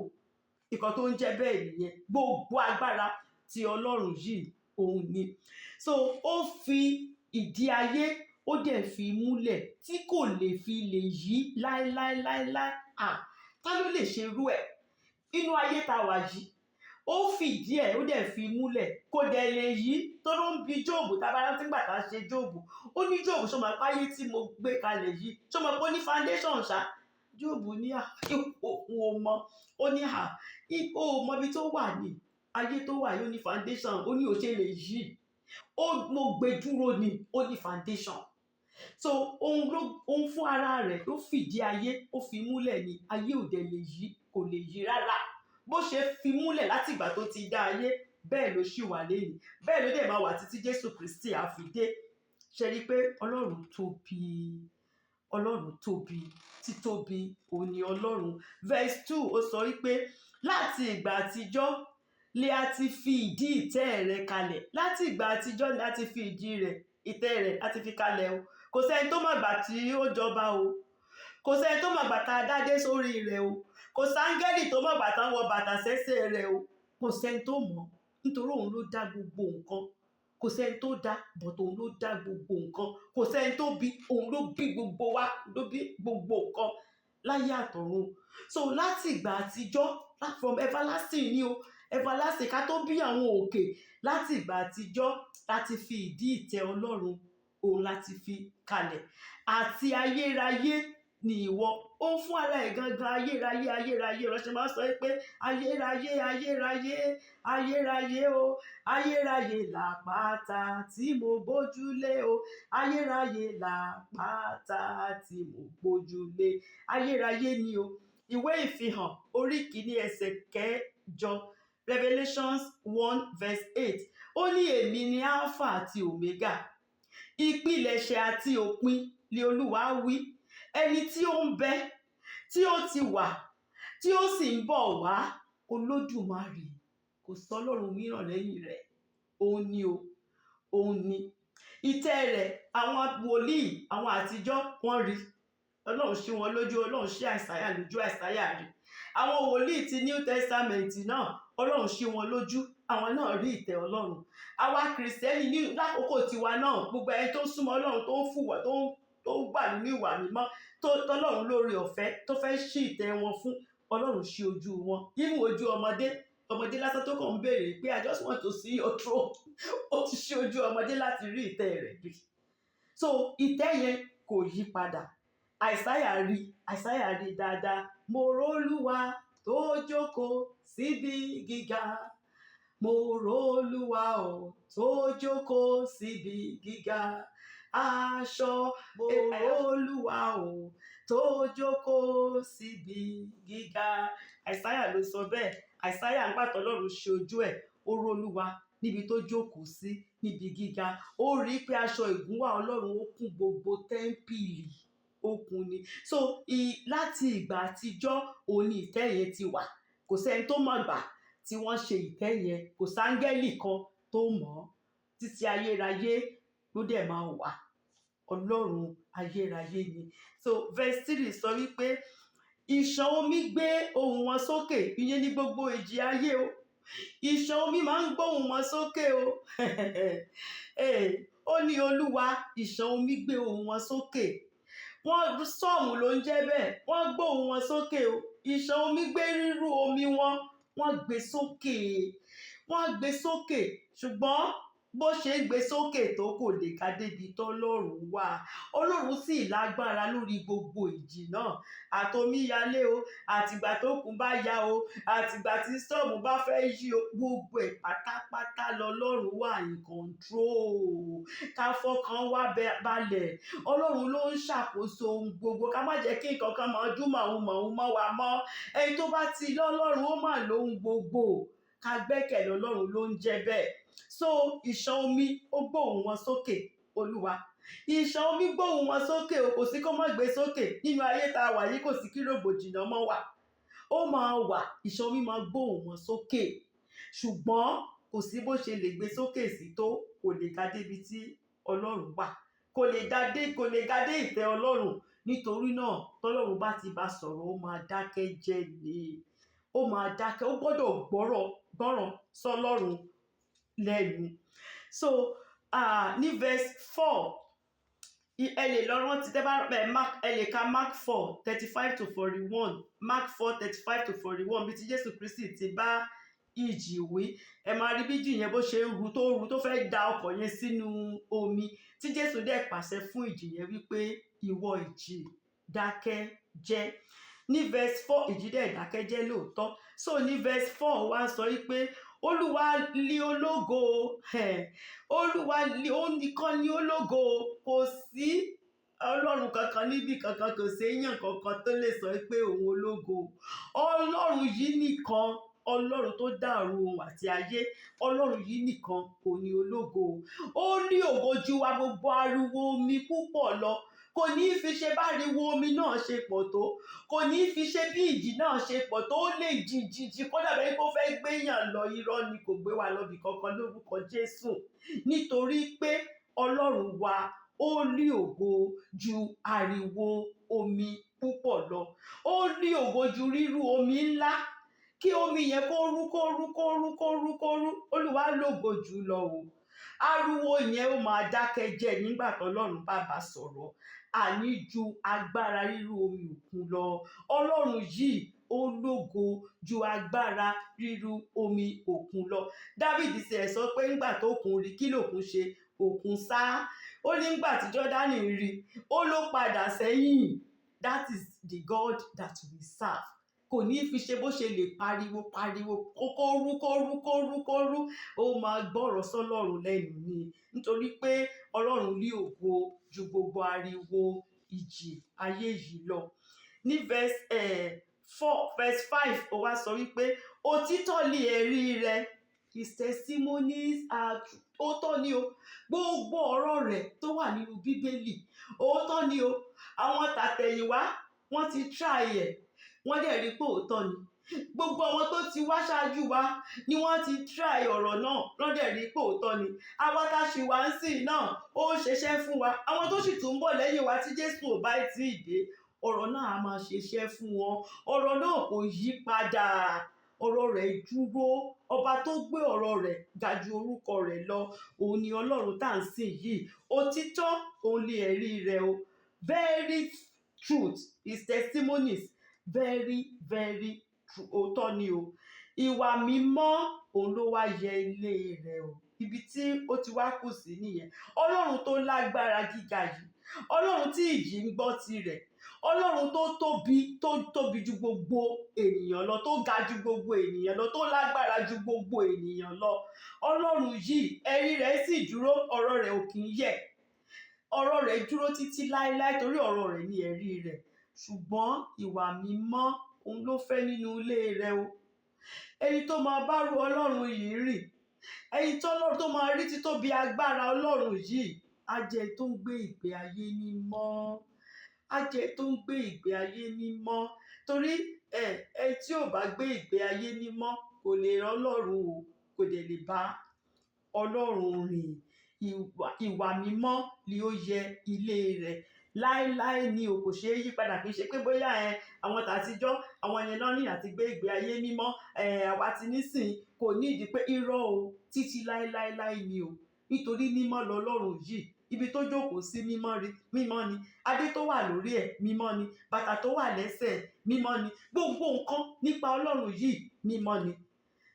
ìkan tó ń jẹ́ bẹ́ẹ̀ nìyẹn. Gbogbo agbára tí Ọlọ́run yìí, òun ni. So ó fi ìdí ayé, ó dẹ̀ fi múlẹ̀ tí kò lè fi lè yí láéláéláéláé. À, ta ló lè ṣerú ẹ̀ inú ayé ta wà yìí? Ó fìdí ẹ̀, ó dẹ̀ fi múlẹ̀, kò dẹ̀ lè yí. Tó ló ń bi Jóòbù, tá a bá rántí gbà tá a ṣe Jóòbù, ó ní, "Jóòbù, ṣó máa páyé tí mo gbé kalẹ̀ yìí, ṣó máa pé ó ní foundation ṣá?" Jóòbù ní, à, òun ò mọ. Ó ní, à, ó mọ ibi tó wà ní ayé tó wà yìí, ó ní foundation. Ó ní ò ṣe lè yí, ó mo gbé dúró ni, ó ní foundation. So òun ló, òun fún ara rẹ̀ ló fìdí ayé, ó fi múlẹ̀ ni. Ayé ò dẹ̀ lè yí, kò lè yí rárá. Bó ṣe fi múlẹ̀ láti ìgbà tó ti dá ayé, bẹ́ẹ̀ ló ṣì wà lẹ́yìn, bẹ́ẹ̀ ló dẹ̀ máa wà títí Jésù Kristi á fi dé. Ṣe rí i pé Ọlọ́run tóbi? Ọlọ́run tóbi, títóbi òun ni Ọlọ́run. Verse 2, ó sọ wípé láti ìgbà àtijọ́ lè a ti fi ìdí ìtẹ́ rẹ̀ kalẹ̀. Láti ìgbà àtijọ́ ni a ti fi ìdí rẹ̀, ìtẹ́ rẹ̀, a ti fi kalẹ̀ o. Kò sẹ́ni tó mọ̀gbà tí ó jọba o. Kò sẹ́ni tó mọ̀gbà tá a dádé sórí rẹ̀ o. Kò sáńgẹ́lì tó mọ̀gbà tá ń wọ bàtà sẹ́sẹ̀ rẹ̀ o. Kò sẹ́ni tó mọ̀, nítorí òun ló dá gbogbo nǹkan. Kò sẹ́ni tó dá, but òun ló dá gbogbo nǹkan. Kò sẹ́ni tó bí, òun ló bí gbogbo wa, ló bí gbogbo nǹkan láyé àtọ̀run. So láti ìgbà àtijọ́, from everlasting ni o, everlasting, ká tó bí àwọn òkè, láti ìgbà àtijọ́ láti fi ìdí ìtẹ́ Ọlọ́run, òun láti fi kalẹ̀. Àti ayérayé ni ìwọ ó ń fún ara ẹ̀ gangan. Ayérayé, ayérayé, ránṣẹ́ máa ń sọ pé ayérayé, ayérayé, ayérayé o. Ayérayé làpáta tí mo gbójúlé o. Ayérayé làpáta tí mo gbójúlé. Ayérayé ni o. Ìwé Ìfihàn orí 1 ẹsẹ̀ 8, Revelations 1 verse 8, ó ní, "Èmi ni Alpha àti Omega, ìpilẹ̀ṣẹ̀ àti òpin," ni Olúwa wí, "ẹni tí ó ń bẹ, tí ó ti wà, tí ó sì ń bọ̀ wá, Olódùmarè." Kò sọ Ọlọ́run mìíràn lẹ́yìn rẹ̀. Òun ni o, òun ni. Ìtẹ́ rẹ̀, àwọn wòlíì àwọn àtijọ́, wọ́n rí. Ọlọ́run ṣí wọn lójú. Ọlọ́run ṣí Àìsáyà lójú, Àìsáyà rí. Àwọn wòlíì ti New Testament náà, Ọlọ́run ṣí wọn lójú, àwọn náà rí ìtẹ́ Ọlọ́run. Àwa Kìrìsìtẹ́nì ní lákòókò tiwa náà, gbogbo ẹni tó súnmọ́ Ọlọ́run, tó ń fùwà, tó ń wà nínú ìwà mímọ́, tó tọ́lọ́run lórí ọ̀fẹ́ tó fẹ́ ṣí ìtẹ́ wọn fún, Ọlọ́run ṣí ojú wọn. Even ojú ọmọdé, ọmọdé lásán tó kàn ń béèrè pé, "I just want to see your throne," ó ti ṣí ojú ọmọdé láti rí ìtẹ́ rẹ̀ rí. So ìtẹ́ yẹn kò yí padà. Àìsáyà rí, Àìsáyà rí dáadáa. "Mo rólúwa tó jókòó síbi gíga. Mo rólúwa o tó jókòó síbi gíga. Aṣọ, mo rólúwa o tó jókòó síbi gíga." Àìsáyà ló sọ bẹ́ẹ̀. Àìsáyà ń gbàtọ́ Ọlọ́run ṣe ojú ẹ̀, ó rólúwa níbi tó jókòó sí níbi gíga. Ó rí pé aṣọ ìgúnwà Ọlọ́run, ó kún gbogbo tẹ́ḿpìlì, ó kún ni. So láti ìgbà àtijọ́ òun ni ìtẹ́ yẹn ti wà. Kò sẹ́ni tó mọ̀ gbà tí wọ́n ṣe ìtẹ́ yẹn. Kò sáńgẹ́lì kan tó mọ̀ ọ́. Títí ayérayé ló dẹ̀ máa wà. Ọlọ́run ayérayé ni. So verse 3 sọ wípé ìṣàn omi gbé ohùn wọn sókè. Ìyẹn ní gbogbo ìjì ayé o. Ìṣàn omi máa ń gbóhùn wọn sókè o. Ó ní, "Olúwa, ìṣàn omi gbé ohùn wọn sókè." Wọ́n storm ló ń jẹ́ bẹ́ẹ̀. Wọ́n gbóhùn wọn sókè o. Ìṣàn omi gbé rírú omi wọn, wọ́n gbé sókè, wọ́n gbé sókè. Ṣùgbọ́n bó ṣe ń gbé sókè tó, kò lè ká débi tọ́lọ́run wà. Ọlọ́run sì lágbára lórí gbogbo ìjì náà, àtomíyalé o, àtìgbà tó kún bá ya o, àtìgbà tí storm bá fẹ́ yí o, gbogbo ẹ̀ pátápátá lọ́lọ́run wà in control. Ká fọkàn wá balẹ̀. Ọlọ́run ló ń ṣàkóso ohun gbogbo. Ká má jẹ́ kí nǹkan kan máa dún màhun màhun mọ́ wa mọ́. Ẹni tó bá ti lọ́lọ́run, ó mà lóhun gbogbo. Ká gbẹ́kẹ̀lé Ọlọ́run ló ń jẹ́ bẹ́ẹ̀. So ìṣàn omi, ó gbóhùn wọn sókè. Olúwa, ìṣàn omi gbóhùn wọn sókè o. Kò sí kó má gbé sókè nínú ayé tá a wà yìí. Kò sí kí rògbòdìyàn mọ́ wà, ó máa wà. Ìṣàn omi máa gbóhùn wọn sókè, ṣùgbọ́n kò sí bó ṣe lè gbé sókè sí tó, kò lè ga débi tí Ọlọ́run wà. Kò lè ga dé, kò lè ga dé ìtẹ́ Ọlọ́run. Nítorí náà, tọ́lọ́run bá ti bá sọ̀rọ̀, ó máa dákẹ́ jẹ́ ni. Ó máa dákẹ́. Ó gbọ́dọ̀ gbọ́rọ̀, gbọ́ràn sọ́lọ́run lẹ́nu. So ní verse 4, ẹ lè lọ rántí tẹ́ bá ẹ Mark, ẹ lè ka Mark 4:35 to 41, Mark 4:35 to 41, bí ti Jésù Kristi ti bá ìjì wí. Ẹ máa rí bí ìjì yẹn bó ṣe ń ru, tó ń ru, tó fẹ́ da ọkọ̀ yẹn sínú omi, tí Jésù dẹ̀ pàṣẹ fún ìjì yẹn wípé, "Ìwọ ìjì, dákẹ́ jẹ́." Ní verse 4, ìjì dẹ̀ dákẹ́ jẹ́ lóòótọ́. So ní verse 4 wá sọ wípé Olúwa lé ológo. Olúwa lé, ó nìkan ní ológo. Kò sí Ọlọ́run kankan níbi kankan, kò sí èèyàn kankan tó lè sọ pé òun ológo. Ọlọ́run yìí nìkan. Ọlọ́run tó dá ọ̀run òun àti ayé, Ọlọ́run yìí nìkan kò ní ológo. Ó ní ògo ju wa gbogbo ariwo omi púpọ̀ lọ. Kò ní í fi ṣe báriwo omi náà ṣe pọ̀ tó, kò ní í fi ṣe bí ìjì náà ṣe pọ̀ tó. Ó lè jì jì jì kó dàbí pé ó fẹ́ gbéyàn lọ. Irọ́ ni, kò gbé wa lọ́bì kankan lórúkọ Jésù, nítorí pé Ọlọ́run wa, ó ní ògo ju ariwo omi púpọ̀ lọ. Ó ní ògo ju rírú omi ńlá, kí omi yẹn kó rú, kó rú, kó rú, kó rú, kó rú. Olúwa lógo jù lọ o. Ariwo yẹn, ó máa dákẹ́ jẹ́ nígbà tọ́lọ́run bá bá sọ̀rọ̀. Àní ju agbára rírú omi òkun lọ. Ọlọ́run yìí, ó lógo ju agbára rírú omi òkun lọ. David sì ẹ̀ sọ pé ńgbà tó kún rí, kí lòkun ṣe? Òkun sá. Ó ní ńgbà tí Jọ́dánì rí, ó ló padà sẹ́yìn. That is the God that we serve. Kò ní fi ṣe bó ṣe lè pariwo pariwo, kó rú, kó rú, kó rú, kó rú. Ó máa gbọ́rọ̀ sọ́lọ́run lẹ́nu ni, nítorí pé Ọlọ́run ní ògo ju gbogbo ariwo ìjì ayé yìí lọ. Ní verse 4, verse 5, ó wá sọ wípé òtítọ́ ni ẹ̀rí rẹ̀. His testimonies are true. Òótọ́ ni o. Gbogbo ọ̀rọ̀ rẹ̀ tó wà nínú Bíbélì, òótọ́ ni o. Àwọn tàtẹ̀yìnwá, wọ́n ti try ẹ̀, wọ́n dẹ̀ rí pé òótọ́ ni. Gbogbo àwọn tó ti wá ṣáájú wa ni wọ́n ti try ọ̀rọ̀ náà, wọ́n dẹ̀ rí pé òótọ́ ni. Àwa tá a ṣì wá ń sìn náà, ó ń ṣiṣẹ́ fún wa. Àwọn tó sì tún ń bọ̀ lẹ́yìn wa, tí Jésù ò bá tí ì dé, ọ̀rọ̀ náà á máa ṣiṣẹ́ fún wọn. Ọ̀rọ̀ náà kò yí padà, ọ̀rọ̀ rẹ̀ dúró. Ọba tó gbé ọ̀rọ̀ rẹ̀ ga ju orúkọ rẹ̀ lọ, òun ni Ọlọ́run tá à ń sìn yìí. Òtítọ́ òun ni ẹ̀rí rẹ̀ o. Very truth, his testimonies, very very true. Òótọ́ ni o. Ìwà mímọ́ òun ló wá yẹ ilé rẹ̀ o. Ibi tí ó ti wá kù sí nìyẹn. Ọlọ́run tó lágbára gíga yìí, Ọlọ́run tí ìjì ń gbọ́ tirẹ̀, Ọlọ́run tó tóbi, tó tóbi ju gbogbo ènìyàn lọ, tó ga ju gbogbo ènìyàn lọ, tó lágbára ju gbogbo ènìyàn lọ, Ọlọ́run yìí, ẹ̀rí rẹ̀ sì dúró. Ọ̀rọ̀ rẹ̀ ò kì í yẹ̀, ọ̀rọ̀ rẹ̀ dúró títí láéláé, torí ọ̀rọ̀ rẹ̀ ní ẹ̀rí rẹ̀. Ṣùgbọ́n ìwà mímọ́ òun ló fẹ́ nínú ilé rẹ̀ o. Ẹni tó máa bá ru Ọlọ́run yìí rìn, ẹni tó máa rí títóbi agbára Ọlọ́run yìí, á jẹ́ tó ń gbé ìgbé ayé mímọ́, á jẹ́ tó ń gbé ìgbé ayé mímọ́, torí ẹ tí ò bá gbé ìgbé ayé mímọ́ kò lè rán Ọlọ́run o, kò dẹ̀ lè bá Ọlọ́run rìn. Ìwà mímọ́ ni ó yẹ ilé rẹ̀ láéláé ni o. Kò ṣeé yí padà. Kì í ṣe pé bóyá àwọn tàtijọ́, àwọn yẹn náà ní àti gbé ìgbé ayé mímọ́. Àwa ti nísìn kò ní ìdí pé irọ́ o. Títí láéláéláé ni o, nítorí mímọ́ lọ́lọ́run yìí. Ibi tó jókòó sí, mímọ́ rí, mímọ́ ni. Adé tó wà lórí ẹ̀, mímọ́ ni. Bàtà tó wà lẹ́sẹ̀, mímọ́ ni. Gbogbo nǹkan nípa Ọlọ́run yìí, mímọ́ ni.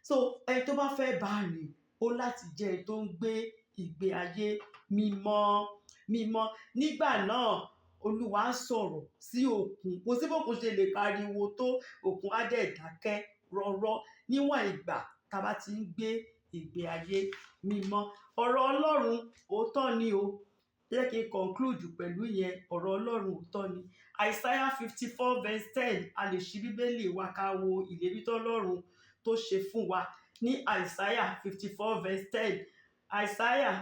So ẹni tó bá fẹ́ bá rìn, ó láti jẹ́ ẹni tó ń gbé ìgbé ayé mímọ́ mímọ́. Nígbà náà, Olúwa sọ̀rọ̀ sí òkun. Kò sí bókun ṣe lè pariwo tó, òkun á dẹ̀ dákẹ́ rọ́rọ́ níwọ̀n ìgbà tá a bá ti ń gbé ìgbé ayé mímọ́. Ọ̀rọ̀ Ọlọ́run, òótọ́ ni o. Jẹ́ kí n conclude pẹ̀lú yẹn. Ọ̀rọ̀ Ọlọ́run, òótọ́ ni. Isaiah 54 verse 10. A lè ṣí Bíbélì wa ká wo ìlérí tọ́lọ́run tó ṣe fún wa ní Isaiah 54 verse 10. Isaiah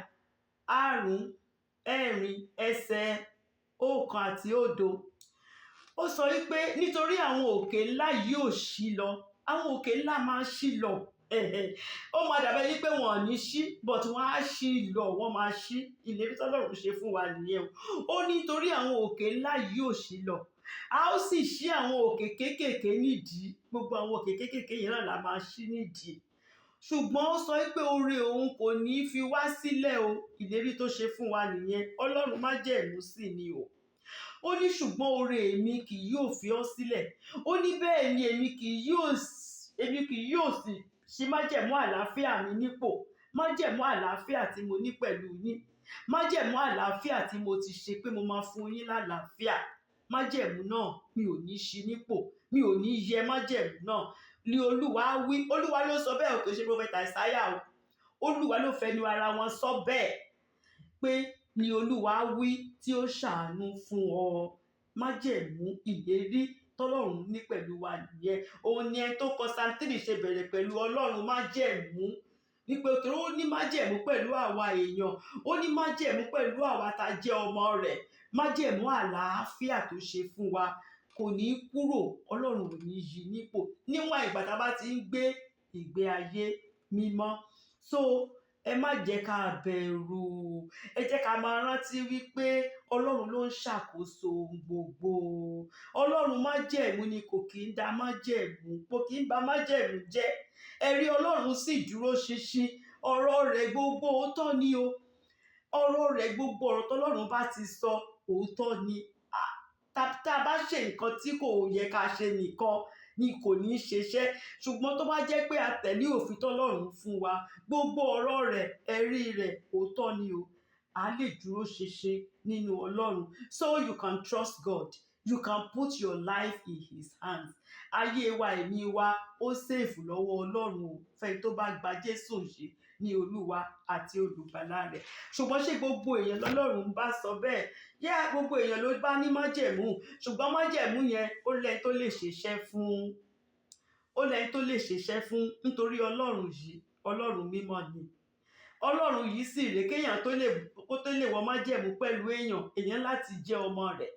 54:11. Ó sọ wípé nítorí àwọn òkè ńlá yìí ò ṣí lọ. Àwọn òkè ńlá máa ṣí lọ. Ó máa dàbẹ́ wípé wọn ò ní ṣí, but wọ́n á ṣí lọ, wọ́n máa ṣí. Ìlérí tọ́lọ́run ṣe fún wa nìyẹn o. Ó ní nítorí àwọn òkè ńlá yìí ò ṣí lọ, a ó sì ṣí àwọn òkè kéékèèké nídìí. Gbogbo àwọn òkè kéékèèké yẹn náà la máa ṣí nídìí. Ṣùgbọ́n ó sọ pé oore òun kò ní í fi wá sílẹ̀ o. Ìlérí tó ṣe fún wa nìyẹn. Ọlọ́run májẹ̀mú sì ni o. Ó ní ṣùgbọ́n oore èmi kì yóò fi ọ́ sílẹ̀. Ó ní bẹ́ẹ̀ ni èmi kì yóò sì ṣe májẹ̀mú àlàáfíà mi nípò. Májẹ̀mú àlàáfíà tí mo ní pẹ̀lú yín, májẹ̀mú àlàáfíà tí mo ti ṣe pé mo máa fún yín lálàáfíà, májẹ̀mú náà, mi ò ní ṣí nípò, mi ò ní yẹ májẹ̀mú náà ni Olúwa wí. Olúwa ló sọ bẹ́ẹ̀ o, kò ṣe Prophet Isaiah o. Olúwa ló fẹnu ara wọn sọ bẹ́ẹ̀ pé ni Olúwa wí tí ó ṣàánú fún ọ. Májẹ̀mú ìlérí Tọ́lọ́run ní pẹ̀lú wa nìyẹn. Òun ni ẹni tó kọ Psalm 3 ṣe bẹ̀rẹ̀ pẹ̀lú Ọlọ́run májẹ̀mú, wípé torí ó ní májẹ̀mú pẹ̀lú àwa èèyàn, ó ní májẹ̀mú pẹ̀lú àwa tá a jẹ́ ọmọ rẹ̀. Májẹ̀mú àlàáfíà tó ṣe fún wa kò ní í kúrò. Ọlọ́run ò ní yí nípò níwọ̀n ìgbà tá a bá ti ń gbé ìgbé ayé mímọ́. So ẹ má jẹ́ ká bẹ̀rù. Ẹ jẹ́ ká máa rántí wípé Ọlọ́run ló ń ṣàkóso ohun gbogbo. Ọlọ́run májẹ̀mú ni, kò kí ń da májẹ̀mú, kò kí ń ba májẹ̀mú jẹ́. Ẹ̀rí Ọlọ́run sì dúró ṣinṣin, ọ̀rọ̀ rẹ̀ gbogbo òótọ́ ni o. Ọ̀rọ̀ rẹ̀ gbogbo, ọ̀rọ̀ tọ́lọ́run bá ti sọ, òótọ́ ni. Tá a bá ṣe nǹkan tí kò yẹ ká ṣe nìkan ni kò ní í ṣeṣẹ́, ṣùgbọ́n tó bá jẹ́ pé a tẹ̀lé òfin tọ́lọ́run fún wa, gbogbo ọ̀rọ̀ rẹ̀, ẹ̀rí rẹ̀, òótọ́ ni o. A lè dúró ṣinṣin nínú Ọlọ́run. So you can trust God, you can put your life in his hands. Ayé wa, ẹ̀mí wa, ó safe lọ́wọ́ Ọlọ́run o, fẹ́ni tó bá gba Jésù yìí ní Olúwa àti Olùgbàlà rẹ̀. Ṣùgbọ́n ṣé gbogbo èèyàn lọ́lọ́run bá sọ bẹ́ẹ̀? Yá, gbogbo èèyàn ló bá ní májẹ̀mú, ṣùgbọ́n májẹ̀mú yẹn, ó lẹ́ni tó lè ṣiṣẹ́ fún, ó lẹ́ni tó lè ṣiṣẹ́ fún, nítorí Ọlọ́run yìí, Ọlọ́run mímọ́ ni. Ọlọ́run yìí sì rèé, kéèyàn tó lè kó tó lè wọ májẹ̀mú pẹ̀lú èèyàn, èèyàn láti jẹ́ ọmọ rẹ̀.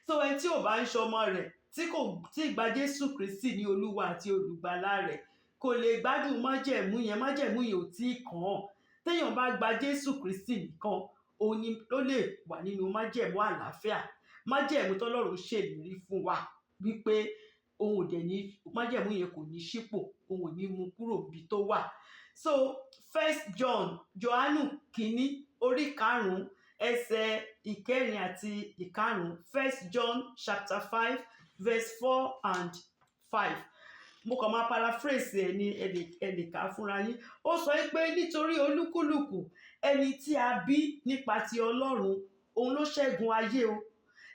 So ẹni tí ò bá ń ṣe ọmọ rẹ̀, tí kò tí ì gba Jésù Kristi ní Olúwa àti Olùgbàlà rẹ̀, kò lè gbádùn májẹ̀mú yẹn. Májẹ̀mú yẹn ò tí ì kàn án. Téèyàn bá gba Jésù Kristi nìkan, òun ni ló lè wà nínú májẹ̀mú àlàáfíà, májẹ̀mú tọ́lọ́run ṣèlérí fún wa wípé òun ò dẹ̀ ní, májẹ̀mú yẹn kò ní ṣípò, òun ò ní mú kúrò níbi tó wà. So First John, Johannu kìíní, orí 5, ẹsẹ̀ 4 àti 5. First John chapter 5 verse 4 and 5. Mo kàn máa paraphrase ẹ ní, ẹ lè kà á fúnra yín. Ó sọ pé nítorí olúkúlùkù ẹni tí a bí nípa ti Ọlọ́run, òun ló ṣẹ́gun ayé o.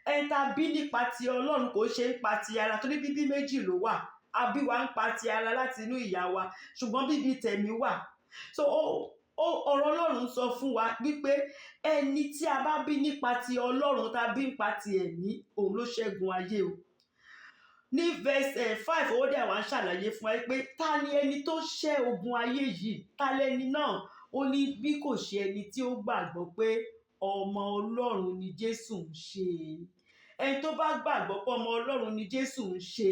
Ẹni tá a bí nípa ti Ọlọ́run, kò ṣe nípa ti ara, torí bíbí méjì ló wà. A bí wa nípa ti ara láti inú ìyá wa, ṣùgbọ́n bíbí tẹ̀mí wà. So ọ̀rọ̀ Ọlọ́run sọ fún wa wípé ẹni tí a bá bí nípa ti Ọlọ́run, tá a bí nípa ti ẹ̀mí, òun ló ṣẹ́gun ayé o. Ní verse 5, ó dẹ̀ wá ń ṣàlàyé fún ẹ pé ta ni ẹni tó ṣẹ́ ogun ayé yìí? Ta lẹni náà? Ó ní bí kò ṣe ẹni tí ó gbàgbọ́ pé ọmọ Ọlọ́run ni Jésù ń ṣe. Ẹni tó bá gbàgbọ́ pé ọmọ Ọlọ́run ni Jésù ń ṣe,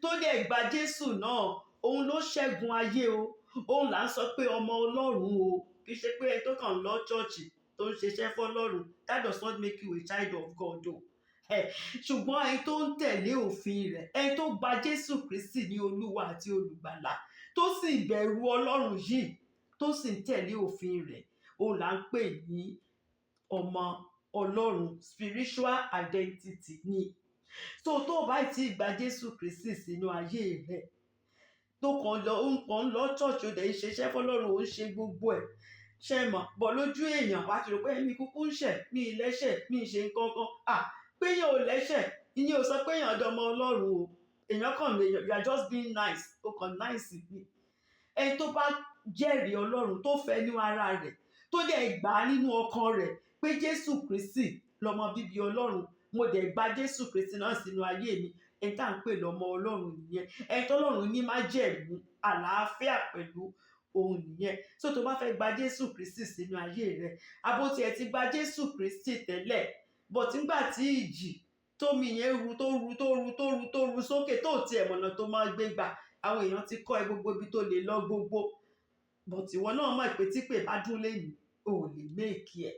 tó dẹ̀ gba Jésù náà, òun ló ṣẹ́gun ayé o. Òun là ń sọ pé ọmọ Ọlọ́run o. Kì í ṣe pé ẹni tó kàn ń lọ church, tó ń ṣiṣẹ́ fọlọ́run. That does not make you a child of God o. Ṣùgbọ́n ẹni tó ń tẹ̀lé òfin rẹ̀, ẹni tó gba Jésù Kristi ní Olúwa àti Olùgbàlà, tó sì bẹ̀rù Ọlọ́run yìí, tó sì ń tẹ̀lé òfin rẹ̀, òun là ń pè ní ọmọ Ọlọ́run. Spiritual identity ni. So tó o bá ti gba Jésù Kristi sínú ayé rẹ̀, tó kàn lọ, ó ń kàn ń lọ church, ó dẹ̀ ń ṣiṣẹ́ fọlọ́run, ó ń ṣe gbogbo ẹ̀, ṣe mọ̀ bọ̀ lójú èèyàn, wá ti rò pé èmi kúkú ń ṣẹ̀, mi ì lẹ́ṣẹ̀, mi ì ṣe nǹkan kan. À, péyàn ò lẹ́ṣẹ̀, ìyẹn ò sọ pé èèyàn dọmọ Ọlọ́run o. Èèyàn kàn lè, you are just being nice, ó kàn nice ni. Ẹni tó bá jẹ́rìí Ọlọ́run, tó fẹ́ ní ara rẹ̀, tó dẹ̀ gbà á nínú ọkàn rẹ̀ pé Jésù Kristi lọmọ bíbí Ọlọ́run, mo dẹ̀ gba Jésù Kristi náà sínú ayé mi, ẹni tá à ń pè lọ́mọ Ọlọ́run nìyẹn. Ẹni tọ́lọ́run ní májẹ̀mú àlàáfíà pẹ̀lú òun nìyẹn. So tó bá fẹ́ gba Jésù Kristi sínú ayé rẹ̀, àbó tiẹ̀ ti gba Jésù Kristi tẹ́lẹ̀, but nígbà tí ìjì tómi yẹn ru, tó ru, tó ru, tó ru, tó ru sókè, tó tiẹ̀ mọ̀nà tó máa gbé gbà, àwọn èèyàn ti kọ́ ẹ gbogbo ibi tó lè lọ gbogbo, but ìwọ náà mọ̀ pé tí pè bá dún lẹ́yìn, o ò lè make ẹ̀,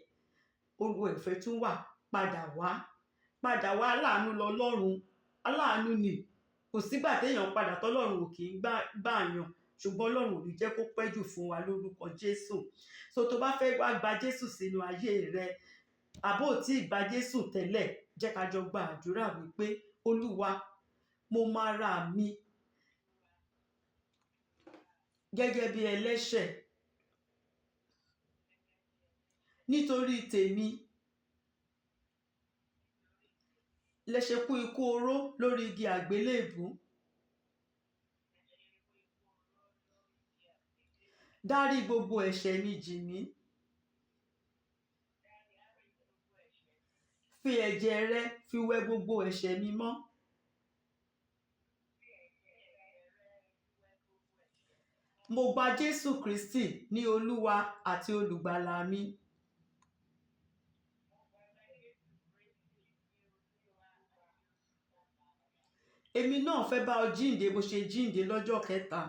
olú ẹ̀fẹ́ tún wà, padà wá, padà wá. Aláàánú lọ́lọ́run, aláàánú ni. Kò sígbà téèyàn padà tọ́lọ́run ò kì í gbà yàn, ṣùgbọ́n Ọlọ́run ò ní jẹ́ kó pẹ́ jù fún wa lórúkọ Jésù. So tó bá fẹ́ wá gba Jésù sínú ayé rẹ, àbó tí ì gba Jésù tẹ́lẹ̀, jẹ́ ká jọ gba àdúrà wípé, Olúwa, mo máa ra mi gẹ́gẹ́ bí ẹlẹ́ṣẹ̀. Nítorí tèmi lẹ ṣe kú ikú oró lórí igi àgbélébùú. Dárí gbogbo ẹ̀ṣẹ̀ mi jì mí. Fi ẹ̀jẹ̀ rẹ fi wẹ gbogbo ẹ̀ṣẹ̀ mi mọ́. Mo gba Jésù Kristi ní Olúwa àti Olùgbàlà mi. Èmi náà fẹ́ bá ọ jíǹde bó ṣe jíǹde lọ́jọ́ kẹta.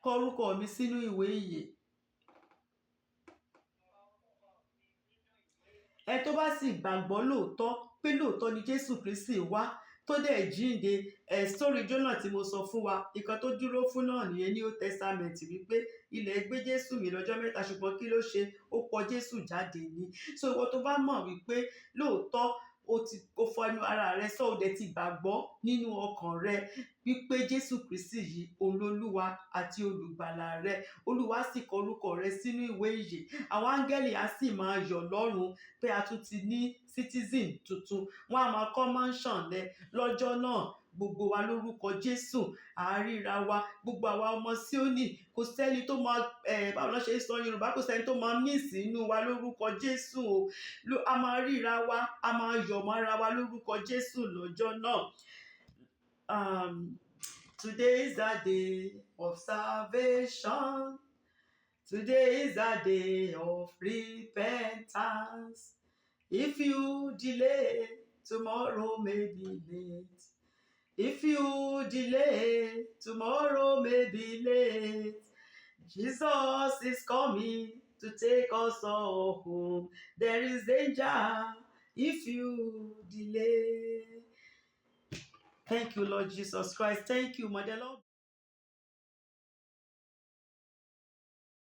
Kọ orúkọ mi sínú ìwé ìyè. Ẹ tó bá sì gbàgbọ́ lóòótọ́ pé lóòótọ́ ni Jésù Kristi wá tó dẹ̀ jíǹde, ẹ̀ sórí Jónà tí mo sọ fún wa, ìkan tó dúró fún náà nìyẹn ní Old Testament wípé ilẹ̀ gbé Jésù mì lọ́jọ́ 3, ṣùgbọ́n kí ló ṣe? Ó pọ Jésù jáde ni. So ìwọ tó bá mọ̀ wípé lóòótọ́ o ti o fọnú ara rẹ sọ, o dẹ̀ ti gbàgbọ́ nínú ọkàn rẹ wípé Jésù Kristi yìí òun lolúwa àti olùgbàlà rẹ, Olúwa sì kọ orúkọ rẹ sínú ìwé ìyè. Àwọn áńgẹ́lì á sì máa yọ̀ lọ́run pé a tún ti ní citizen tuntun. Wọ́n á máa kọ́ mansion lẹ lọ́jọ́ náà. Gbogbo wa lórúkọ Jésù, à ríra wa. Gbogbo àwa ọmọ Síónì, kò sẹ́ni tó máa báwo ló ṣe ń sọ Yorùbá, kò sẹ́ni tó máa miss inú wa lórúkọ Jésù o. A máa ríra wa, a máa yọ̀ mọ́ra wa lórúkọ Jésù lọ́jọ́ náà. Today is the day of salvation. Today is the day of repentance. If you delay, tomorrow may be late. If you delay, tomorrow may be late. Jesus is coming to take us all home. There is danger if you delay. Thank you, Lord Jesus Christ. Thank you, Mother Lord.